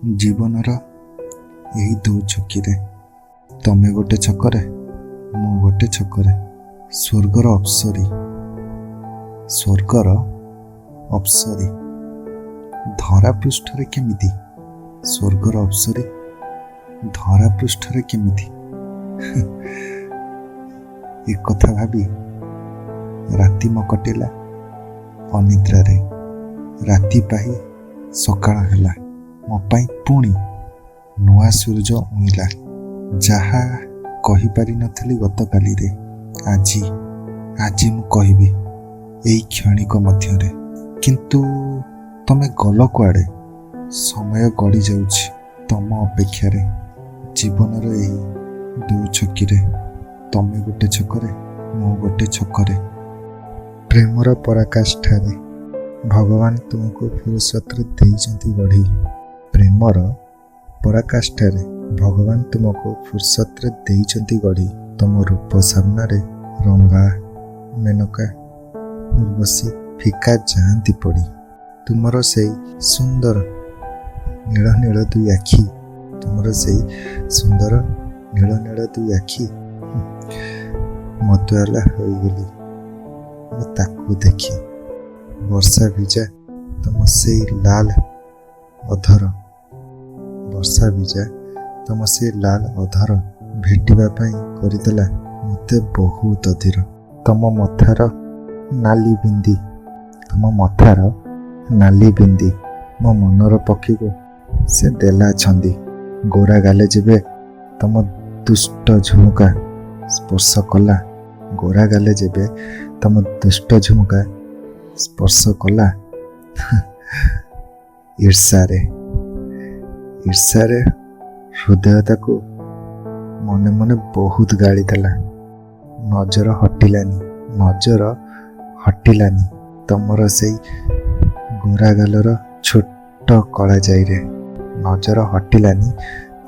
ଜୀବନର ଏହି ଦୋଛକିରେ ତମେ ଗୋଟେ ଛକରେ, ମୁଁ ଗୋଟେ ଛକରେ। ସ୍ୱର୍ଗର ଅପ୍ସରୀ, ସ୍ୱର୍ଗର ଅପ୍ସରୀ ଧରାପୃଷ୍ଠରେ କେମିତି? ସ୍ୱର୍ଗର ଅପ୍ସରୀ ଧରାପୃଷ୍ଠରେ କେମିତି? ଏକଥା ଭାବି ରାତି ମୋ କଟିଲା ଅନିଦ୍ରାରେ। ରାତି ପାହି ସକାଳ ହେଲା, ମୋ ପାଇଁ ପୁଣି ନୂଆ ସୂରୁଜ ଉଇଁଲା। ଯାହା କହିପାରିନଥିଲି ଗତକାଲିରେ, ଆଜି ଆଜି ମୁଁ କହିବି ଏଇ କ୍ଷଣିକ ମଧ୍ୟରେ। କିନ୍ତୁ ତମେ ଗଲ କୁଆଡ଼େ? ସମୟ ଗଡ଼ି ଯାଉଛି ତମ ଅପେକ୍ଷାରେ। ଜୀବନର ଏହି ଦୋଛକିରେ ତମେ ଗୋଟେ ଛକରେ, ମୁଁ ଗୋଟେ ଛକରେ। ପ୍ରେମର ପରାକାଷ୍ଠାରେ ଭଗବାନ ତୁମକୁ ଫୁରସତରେ ଦେଇଛନ୍ତି ଗଢ଼ି। ପ୍ରେମର ପରାକାଷ୍ଠାରେ ଭଗବାନ ତୁମକୁ ଫୁରସତରେ ଦେଇଛନ୍ତି ଗଢ଼ି। ତମ ରୂପ ସାମ୍ନାରେ ରମ୍ଭା, ମେନକା, ଉର୍ବଶୀ ଫିକା ଯାଆନ୍ତି ପଡ଼ି। ତୁମର ସେଇ ସୁନ୍ଦର ନୀଳ ନୀଳ ଦୁଇ ଆଖି, ତୁମର ସେଇ ସୁନ୍ଦର ନୀଳ ନୀଳ ଦୁଇ ଆଖି, ମତୁଆଲା ହୋଇଗଲି ମୁଁ ତାକୁ ଦେଖି। ବର୍ଷା ଭିଜା ତମ ସେଇ ଲାଲ ଅଧର, ବର୍ଷା ଭିଜା ତମ ସେଇ ଲାଲ ଅଧର ଭେଟିବା ପାଇଁ କରିଦେଲା ମୋତେ ବହୁତ ଅଧୀର। ତମ ମଥାର ନାଲି ବିନ୍ଦି, ତମ ମଥାର ନାଲି ବିନ୍ଦି ମୋ ମନର ପକ୍ଷୀକୁ ସେ ଦେଲା ଛନ୍ଦି। ଗୋରା ଗାଲେ ଯେବେ ତମ ଦୁଷ୍ଟ ଝୁମୁକା ସ୍ପର୍ଶ କଲା, ଗୋରା ଗାଲେ ଯେବେ ତମ ଦୁଷ୍ଟ ଝୁମୁକା ସ୍ପର୍ଶ କଲା, ଈର୍ଷାରେ ଈର୍ଷାରେ ହୃଦୟ ତାକୁ ମନେ ମନେ ବହୁତ ଗାଳି ଦେଲା। ନଜର ହଟିଲାନି, ନଜର ହଟିଲାନି ତମର ସେଇ ଗୋରା ଗାଲର ଛୋଟ କଳାଜାଇରେ। ନଜର ହଟିଲାନି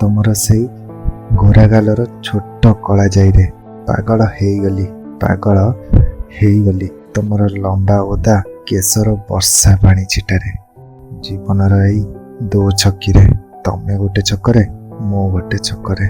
ତମର ସେଇ ଗୋରା ଗାଲର ଛୋଟ କଳାଜାଇରେ। ପାଗଳ ହେଇଗଲି, ପାଗଳ ହେଇଗଲି ତମର ଲମ୍ବା ଓଦା କେଶର ବର୍ଷା ପାଣି ଛିଟାରେ। ଜୀବନର ଏଇ ଦୋଛକିରେ ତମେ ଗୋଟେ ଛକରେ, ମୁଁ ଗୋଟେ ଛକରେ।